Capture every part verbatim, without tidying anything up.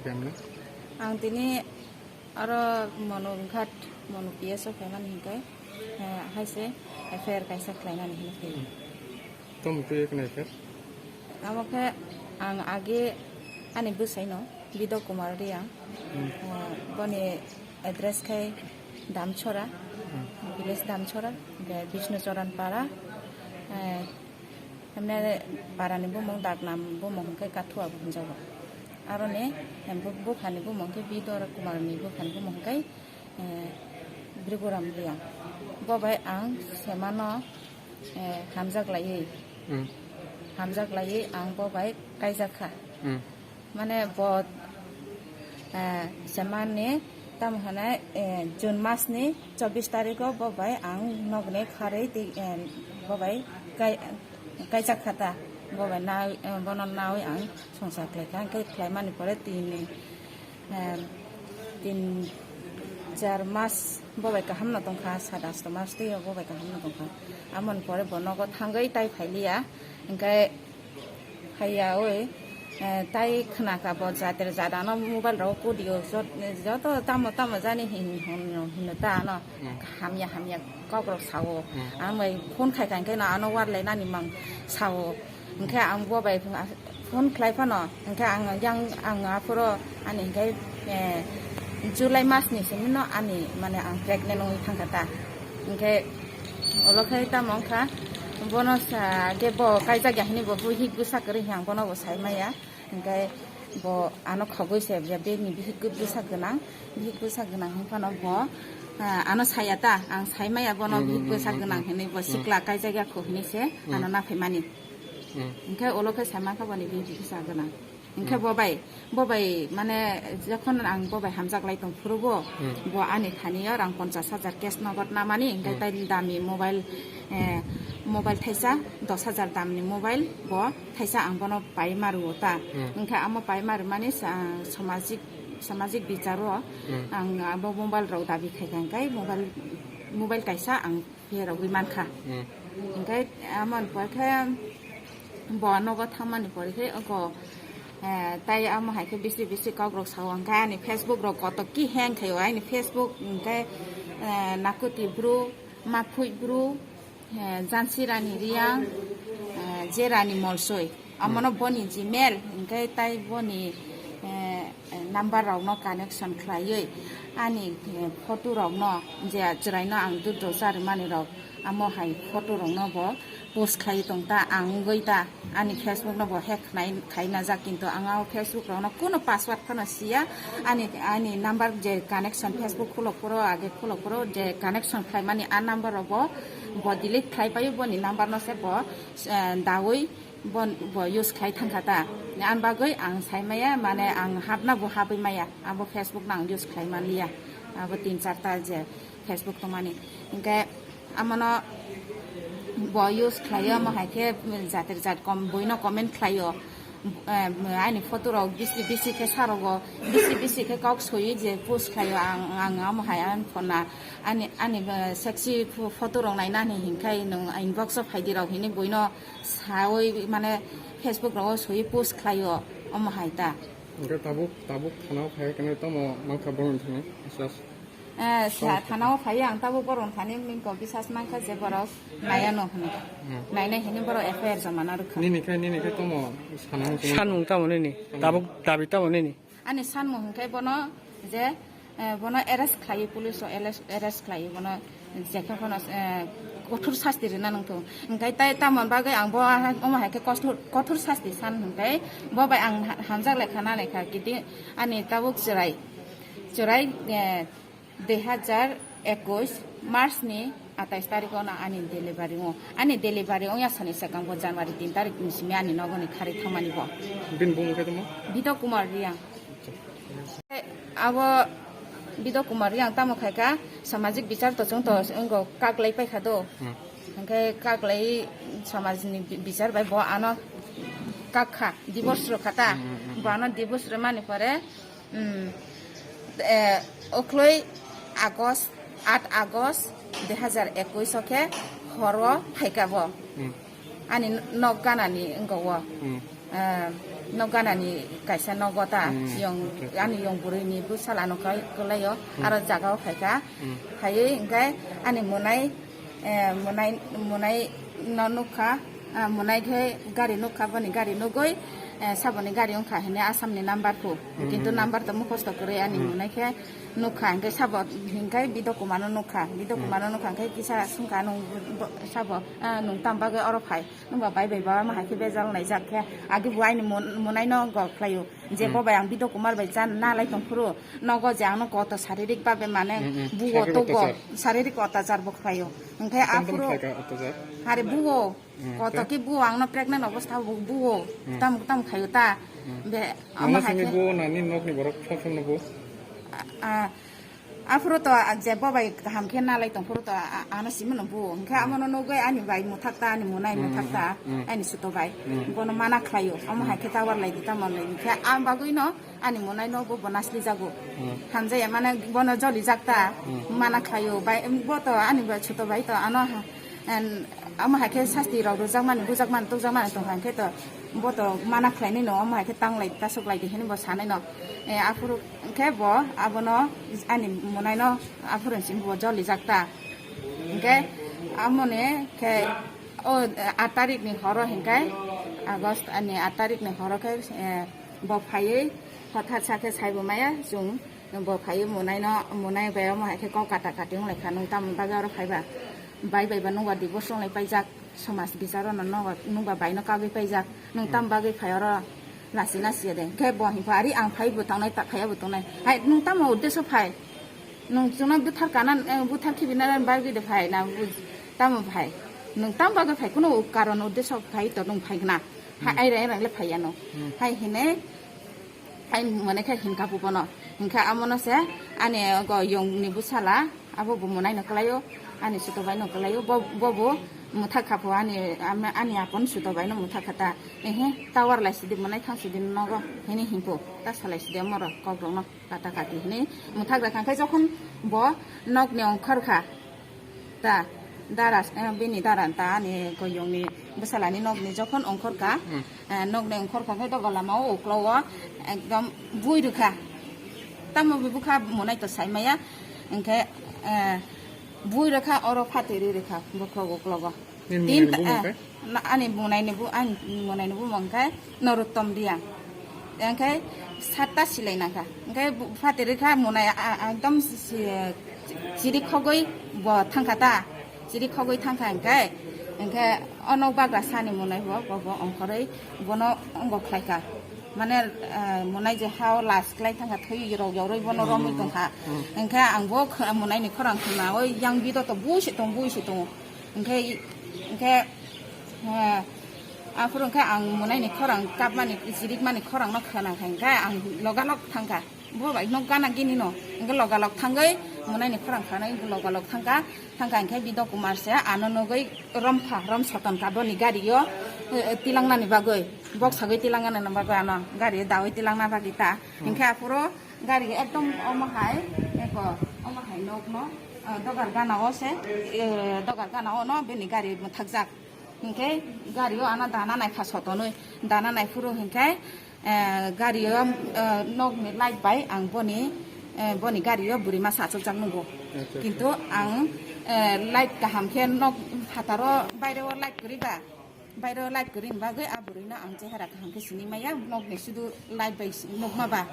Kemne? Ang tini aro Monughat, Monu P S o khaimani hinkhe, eh, haise F I R kaisa khlainani hinwi khaio. Tamo twi ekna F I R? Amo khe ang age ani bwsaino, Bido Kumar Riang. Hmm. Eh, boni address khai Damchora, Hmm. village Damchora, hinkhe Bishnu Choran Para, eh, Hemne parani bumung, daknam bumung hwnkhe Kathua bo hwnjago. Aroni, em, bu-, buphani bumung khe Bidor Kumarni buphani bumung hwnkhe, eh, Briguram Riang. Bo bai ang semano, eh, hamjak laiwi, Hmm. hamjak laiwi ang bo bai kaijak kha. Hmm. Mane bo, eh, semani tamo hwnai, eh, June masni chobbish tarikho bo bai ang nokni kharwi twi, eh, bo bai kai-, kaijak kha ta. Bo bai nawi, eh, bono nawi ang songsa khlai kha. Hwnkhe khlaimani pore tini, eh, tin char mas bo bai kahamno tongkha, sat asto mas twi bo bai kahamno tongkha. Amoni pore bo nogo thangwi tai phailiya. Hwnkhe Haiya oi, eh, tai khna kha bo jater jadano mobile rok kudio jot-, joto tamo tamo jani hin hon hino ta ano Hmm. hamya hamya kok rok sao. Hmm. Ang bai phone khai khai khe no ano warlai nani mang sao. Hwnkhe ang bo bai phone khlai phano hwnkhe ang yang ang aphuru ani hwnkhe, eh, July mas ni simi no ani mane ang pregnant ongwi thangkha ta. Hwnkhe olo khai tamo wngkha bono sa khe bo kaijak ya hwnwi bo bihik bwsa kwrwi hwnkhe ang bono bo sai maya. Hwnkhe bo ano khogwi se bini bihik bwsa gwnang, bihik bwsa gwnang hwnphano bo, ah, ano saya ta, ang sai maya bono Hmm, bihik hmm, bwsa hmm, gwnang hmm. hwnwi bo Hmm. sikla kaijak ya kho hwnwi se Hmm. ano naphimani. Hmm. Hwnkhe olo khe sai mankha boni bihik bwsa gwnang. Hwnkhe Hmm. bo bai, bo bai mane jokhon ang bo bai hamjak lai tong phuru bo, Hmm. bo ani thani o rang ponchas hajar cash nogod namani, hwnkhe Hmm. tai dami mobile, eh, mobile thaisa dos hajar damni mobile bo thaisa ang bono pai mario ta. Hmm. Hwnkhe amo pai marimani sa-, samajik, samajik bicharo Hmm. ang abo mobile rok dabi khai kha hwnkhe mobile, mobile kaisa ang pherogwi mankha. Hmm. Hwnkhe amoni pore khe bo nogo thangmani pore khe oko, eh, tai amo hai khe bisri bisri kok rok sao hwnkhe ani Facebook rok kotok ki hang khaio ani Facebook hwnkhe, eh, Nakuti Bru, Maphui Bru, eh, Jansi Rani Riang, eh, Jerani Molsoi. Amono Hmm. boni Gmail, hwnkhe tai boni, eh, number rokno connection khlaiwi ani, eh, photo rokno je chwraino ang dudro charimani rok, amo hai photo rokno bo post khlai tong ta, ang wngwi ta ani Facebook no bo hack khnai, khai najak, kintu ang o Facebook rokno kuno password phano siya, ani, ani number je connection Facebook khulok phuru, age khulok phuru je connection khlaimani a number rok bo, bo delete khlai paio, boni number no se bo, eh, dawi Bo, bo use khlai thangkha ta. Ani bagwi ang sai maya, mane ang hapna bo hapwi maya. Abo Facebook no ang use khlai manliya. Abo tin char ta je Facebook tongmani. Hinkhe amono bo use khlaio, amo hai khe jatir jat kom buino comment khlaio. Eh, ani photo rok bisi bisi khe sarogo, bisi bisi khe kok soiwi je post khlaio ang, ang amo hai ang phone na ani, ani, eh, sexy pho-, photo rok nainani hinkhai nwng inbox o phaidi rok hinwi buino sawi mane Facebook rogo soi post khlaio, omo hai ta. Hwnkhe tabuk, tabuk thanao phai khe tamo mankha borok thani bisas. Eh, sa thanao phai ang tabuk borok thani mingko bisas mankha je borok naiya no hwnwi. Hmm. Nainai hwnwi borok F I R joma na rwkha. Nini khe, nini khe tamo sanang. Sanmung tamo nini? Sanmung. Tabuk dabi tamo nini? Ani sanmung hwnkhe bono je, eh, bono arrest khlaiwi, police o arrest, arrest khlaiwi bono je khe phano, eh, kothor sasti rwna nangtong. Hwnkhe tai tamoni bagwi ang bo ha-, omo hai khe kothor, kothor sasti san hwnkhe bo bai ang ha-, hamjak lai kha, nanai kha, kiti ani tabuk chwrai, chwrai, eh, Dui hajar ekush March ni atais tarikh o no ani delivery o. Ani delivery ongya sani swkang bo January tin tarikh ni simi ani nogo ni kharwi thangmani bo. Bini bumung khe tamo? Bido Kumar Riang. Abo Bido Kumar Riang tamo khai kha, samajik bichar to chwng to wngko kaklai pai kha do. Hmm. Hwnkhe kaklai samaj ni bi-, bichar bai bo ano kak kha, divorce rw kha ta. Hmm, hmm, hmm, hmm. Bo ano divorce rwmani pore Hmm. Eh, okloi August, aat August dui hajar ekush o khe horo phaika bo. Hmm. Ani nok ganani wngko o. Hmm. Eh, Nok ganani kaisa nogo ta, Hmm, yong, okay, okay. Ani yong bwrwi ni bwsala no kai-, kwlai o, Hmm. Aro jaga o phai kha. Hmm. Phaiwi hwnkhe ani monai, eh, monai, monai no nukha, ah, monai khe gari nukha, boni gari nugwi, eh, saboni gari wngkha hwnwi Assam ni number phu. Hmm, Kintu hmm. Number to mukhosto kwrwi ani Hmm. Monai khe nukha, hwnkhe sabo hwnkhe Bido Kumar no nukha. Bido Hmm. Kumar no nukha hwnkhe kisa swngkha, "Nwng bo-, sabo, ah, nwng tam bagwi oro phai?" Nwng ba bai bai ba ma hai khe bejal naijak khe, agi bo aini mon-, monai no gol khlaio. Je Hmm. Bo bai ang Bido Kumar bai chan na lai tong phuru, nogo je ang no koto saririk babe mane Hmm, hmm. Buo Saririk togo, otachar. Saririk otachar bo khlaio. Hwnkhe Tamo tamo aphuru, khlai ka otachar? Hari buo, Hmm, koto khe? Khe buo ang no pregnant obostha bo buo, Hmm. Tam, tam khaio ta. Hmm. Be, Mano ama hai simi khe buo nani nok ni borok sab samno buo? A, a, Aphuru to, ah, je bo bai kaham khe nalai tong phuru to, ah, ano simi no bu. Hwnkhe Hmm. Amo no nugwi ani bai muthak ta, ani monai Hmm, muthak ta, hmm, hmm. Ani suto bai. Hmm. Bono mana khlaio. Amo hai khe tower lai di, tamo lai di. Hwnkhe ang bagwi no ani monai no bo, bo nasli jago. Hmm. Hamjaya mane bono joli jak ta, Hmm. Mana khlaio. Bai, bo to ani bai suto bai to ano ha-, en, amo hai khe sasti rok rwjak mani, bujak mani, tukjak mani tong kha hwnkhe to bo to mana khlai nai no, amo hai khe tang lai, tasuk lai di hwnwi bo sanai no. Eh, aphuru Hwnkhe bo abono ani monaino aphuru simi bo jolijak ta. Hwnkhe amoni khe o aat tarikni horo hwnkhe August ani aat tarikni horo khe, eh, bo phaiwi hothatsa khe saibo maya chwng bo phaiwi monaino, monai bai omo hai khe kok kata kati wng lai kha, nwng tamoni bagwi oro phaiba? Bai bai ba nungba divorce wng lai paijak. Somaj bicharo no nungba, nungba bai no kagwi paijak. Nwng tam bagwi phai oro lachina siya de. Khe bo hwnpha ari ang phai bo tongnai, ta phaiya bo tongnai. Hai nwng tamo uddesho phai? Nwng chwngno buthar kana, eh, buthar khibina bagwi de phai na bu-, tamo phai? Nwng tam bagwi phai? Kuno karon uddesho phai to nwng phai gna. Hai aira aira le phaiya no. Hmm. Hai hine Ai mane khe hinka pupono. Hinkha amono se ani go yongni bwsala, abo bo monaino kwlaio, ani suto baino kwlaio, bo, bo bo mwthak kha pho ani, ama-, ani apon suto baino mwthak kha ta. Ehe, tower lai sidi monai thang sidi nogo, hini hinko, ta salai sidi amoro kokrokno kata kati hini mwthak rwkha. Hinkhe jokhon bo nokni ongkhor kha, Ta, dara, eh, bini dara ta ani koyongni bwsalani nokni jokhon ongkhor kha, Hmm. Eh, nokni ongkhor kha khe doga lama o uklogo ekdom bui rwkha. Tamo bui bwkha monai to sai maya, hwnkhe, eh, bui rwkha oro phatwi ri rwkha bokhorok uklogo. Nini Tin monai ni ta-, bumung eh, khe? Na, ani monai ni bu-, ani monai ni bumung khe Norottom Reang. Hwnkhe satta silai nangkha. Hwnkhe bu-, phatwi rwkha monai a, a, ekdom si-, chiri khogwi bo thangkha ta. Chiri khogwi thangkha hwnkhe, hwnkhe o nok bagra sani monai bo, bo, bo ongkhorwi bono ongo khlaikha. Mane, eh, monai je hao las klai thangkha, thwi rok yorwi bono romwi tongkha. Hmm. Hwnkhe ang bo kh-, monai ni khorang khna, "Oi, yang bido to bui se tong, bui se tongo." Hwnkhe, hwnkhe, eh, aphuru hwnkhe ang monai ni khorang kapmani, chirikmani khorang no khna kha, hwnkhe ang logalog thangkha. Bo bai nok gana gini no, hwnkhe logalog thangwi monai ni khorang khanai logalog thangkha, thangkha hwnkhe Bido Kumar se ano nugwi romkha, rom soton kha boni gari o, eh, tilangnani bagwi, bok sagwi tilangnani bagwi ano gari o dawi tilangna bagwi ta. Hmm. Hwnkhe aphuru gari ekdom omo hai, eko, omo hai nok no, eh, dogar gana o se, eh, dogar gana o no bini gari mwthakjak. Hwnkhe gari o ano dana naikha sotonwi, dana naiphuru hwnkhe, eh, gari o, eh, nokni light bai ang boni, eh, boni gari o bwrwi masa achukjak nungo. Acha, acha. Kintu ang, eh, light kaham khe nok phataro baire o light kwrwi ba, baire o light kwrwini bagwi a bwrwi no ang chehara kaham khe sini maya, nokni sudu light bai si-, nukma ba.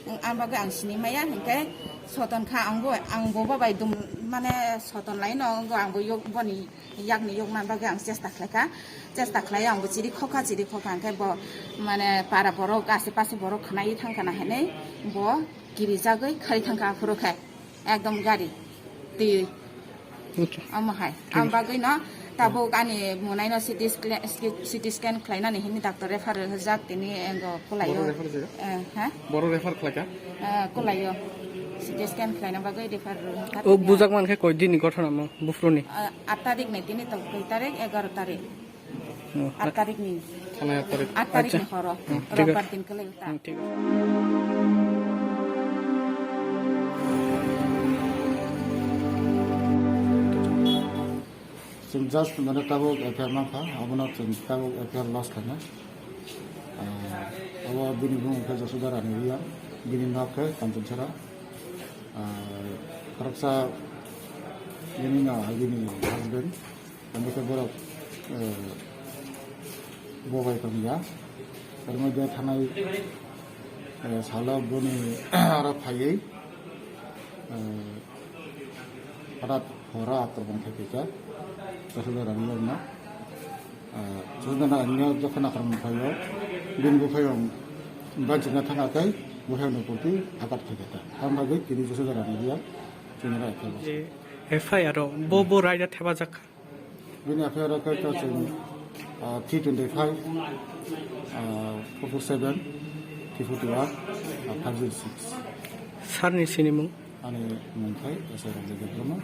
Ang, ang bagwi ang sini maya, hwnkhe soton kha ang bo, ang bo bo bai dum, mane soton lai no, ang bo yok boni yakni yokna bagwi ang chesta khlaikha, chesta khlai ang bo chiri khokha, chiri khokha hwnkhe bo mane para borok, ase pase borok khwnai thangkha na hinwi bo kirijagwi khari thangkha aphuru khe ekdom gari twi. Acha. Omo hai. Thik. Ang bagwi no tabuk ani monai no C T scla-, C T scan khlainani hinwi doctor refer rwjak tini engo kulaio. Boro refer jega? Eh, ha? Boro refer khlaikha? Eh, kulaio. C T scan khlaina bagwi refer rwjak. O bujak mankhe koi dini ghotona mo bufruni? Eh, aat tarik ni tini to koi tarik, egaro tarik. Hmm. Aat tarik ni. Thanai aat tarik. Aat tarik ni horo. Acha. Hmm, thik ase. Robbar din kwlai ta. Hmm, thik ase. Chwng just mane tabuk F I R mankha, abono chwng tabuk F I R lodge khaina. Ah, O bini bumung khe Josoda Rani Reang, bini nok khe Kanchanchara. Ah, khoroksa bini no, bini husband, tamo khe borok, eh, bo bai tongya. Tar moddhe thanai, eh, salo boni aro phaiwi, eh, hwrat hora akromon khe khaikha, Josoda Rani Reang no. Ah, Josoda Rani Reang no jokhon akromon khaio, bini buphayung banchina thangkha tei buphayungni proti agat khaikha. Tamni bagwi tini Josoda Rani Reang chini rai kha. Je F I R o bo, bo raida thepajak kha. Bini F I R o khe chwng, ah, three twenty-five, ah, four four seven, three forty-one, ah, five zero six. Sir ni sinimung? Ani mung khe S I Ranjit Debbarma.